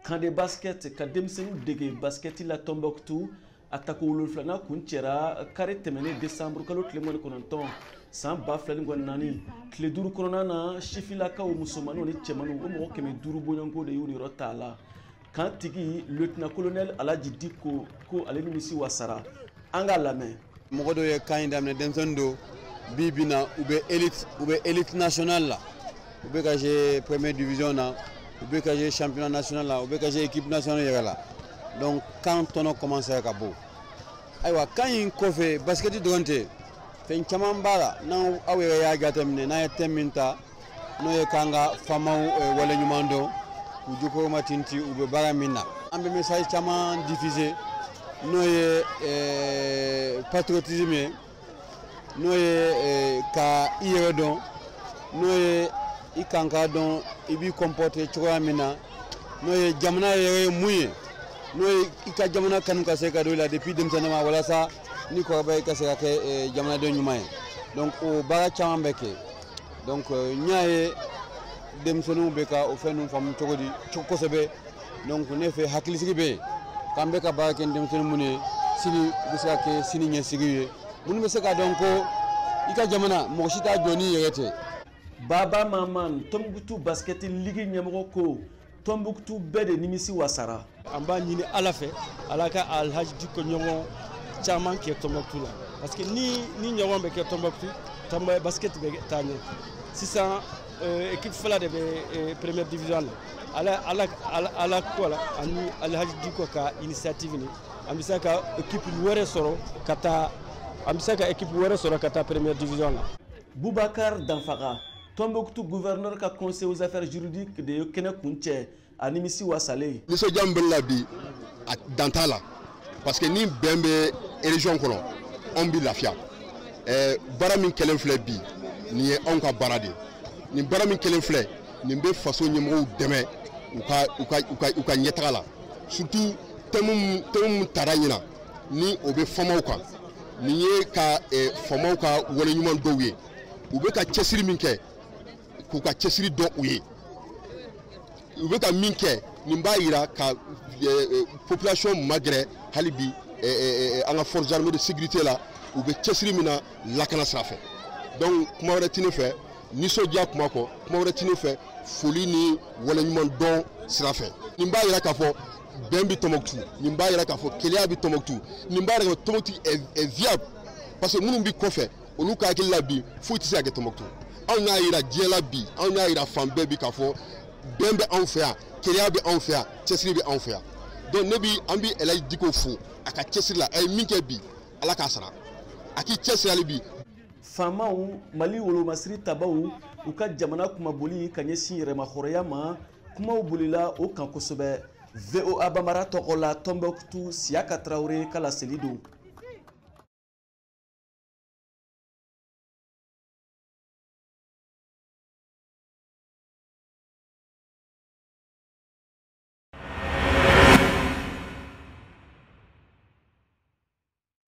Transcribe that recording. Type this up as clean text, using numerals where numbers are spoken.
Camp de basket ka denmisɛnninw dege basketi la Tombouctou, a tako 7nan kun cɛra kari tɛmɛnen décembre kalo tile 29 san 2024. Tile 5 kɔnɔna na, sifilakaw musomaninw ni cɛmaninw, o mɔgɔ 500 bɔɲɔgɔnko de y'u niyɔrɔ t'a la. Kan tigi lieutenant colonel Alhaji Dicko ko ale nimisi wasara. An k'a lamɛn. Mɔgɔ dɔw ye camp in daminɛ, denmisɛnnin don. Bi bi na, u bɛ élite, u bɛ élite nationale la, u bɛ ka jouer première division na, u bɛ ka jouer championnat national la, u bɛ ka jouer équipe nationale yɛrɛ la. Donc camp tɔnɔ commencé ka bɔ. Ayiwa, camp in kɔfɛ, basket dɔrɔn tɛ, fɛn caman b'a la. N'aw aw yɛrɛ y'a jateminɛ, n'an ye thème min ta, n'o ye k'an ka faamaw waleɲuman dɔn, k'u jukɔrɔma tinti u bɛ baara min na, an bɛ message caman diffuser, n'o ye patriotisme ye, n'o ye ka i yɛrɛ dɔn, n'o ye i kan k'a dɔn i b'i comporter cogoya min na, n'o ye jamana yɛrɛ ye mun ye, n'o ye i ka jamana kanu ka se ka don i la depuis denmisɛnnin ma, walasa ni kɔrɔbaya i ka se ka kɛ jamanaden ɲuman ye. Donc o baara caman bɛ kɛ. Donc n y'a ye denmisɛnninw bɛ ka o fɛn ninnu faamu cogo di kosɛbɛ. Donc ne fɛ, hakilisigi bɛ yen k'an bɛ ka baara kɛ ni denmisɛnnin minnu ye, sini u bɛ se ka kɛ sini ɲɛsigi ye, minnu bɛ se k'a dɔn ko i ka jamana, mɔgɔ si t'a jɔ n'i yɛrɛ tɛ. Baba Maman, Tombouctou basket ligue ɲɛmɔgɔ, ko Tombouctou bɛɛ de nimisi wasara. An b'a ɲini Ala fɛ, Ala ka Alhaji Dicko ɲɔgɔn caman kɛ Tombouctou la, parce que ni ɲɔgɔn bɛ kɛ Tombouctou, Tomba basket bɛ taa ɲɛ. Sisan équipe fila de bɛ première division la. Ala Ala Ala Ala ko la ani Alhaji Dicko ka initiative ni, an bɛ se ka équipe wɛrɛ sɔrɔ ka taa, an bɛ se ka équipe wɛrɛ sɔrɔ ka taa première division la. Boubacar Danfaga, Tombouctou gouverneur ka conseil aux affaires juridiques de ye kɛnɛ kun cɛ, a nimisi wasalen. Nisɔndiya min bɛ ne la bi, a dan t'a la, parce que ni bɛn bɛ région kɔnɔ, anw bɛ lafiya. Baara min kɛlen filɛ bi, nin ye anw ka baara de ye. Nin baara min kɛlen filɛ nin bɛ faso ɲɛmɔgɔw dɛmɛ u ka ɲɛtaga la, surtout thème mun tara ɲina ni o bɛ famaw kan. Nin ye ka faamaw ka waleɲuman dɔw ye, u bɛ ka cɛsiri min kɛ, k'u ka cɛsiri dɔn u ye, u bɛ ka min kɛ. Nin b'a yira ka population magɛrɛ hali bi an ka forces armées de sécurité la, u bɛ cɛsiri min na lakana sira fɛ. Donc kuma wɛrɛ tɛ ne fɛ, nisɔndiya kuma kɔ, kuma wɛrɛ tɛ ne fɛ, foli ni waleɲuman dɔn sira fɛ. Nin b'a yira k'a fɔ bɛn bɛ Tombouctou, nin b'a yira k'a fɔ kelenya bɛ Tombouctou, nin b'a yira k'a fɔ Tombouctou est viable, parce que minnu bɛ kɔfɛ, olu ka hakili la bi, foyi tɛ se ka kɛ Tombouctou. Anw y'a yira diɲɛ la bi, anw y'a yira fan bɛɛ bi k'a fɔ bɛn bɛ anw fɛ yan, kelenya bɛ anw fɛ yan, cɛsiri bɛ anw fɛ yan. Donc ne bi an bi Elhaji Dicko fo a ka cɛsiri la. A ye min kɛ bi, Ala k'a sara, a k'i cɛsiri hali bi. Faamaw, Mali wolomasiri tabaw, u ka jamana kumaboli ka ɲɛsin yɛrɛmahɔrɔnya ma, kumaw bolila o kan kosɛbɛ. VOA Bambara tɔgɔ la, Tombouctou, Siyaka Tarawele ka laseli don.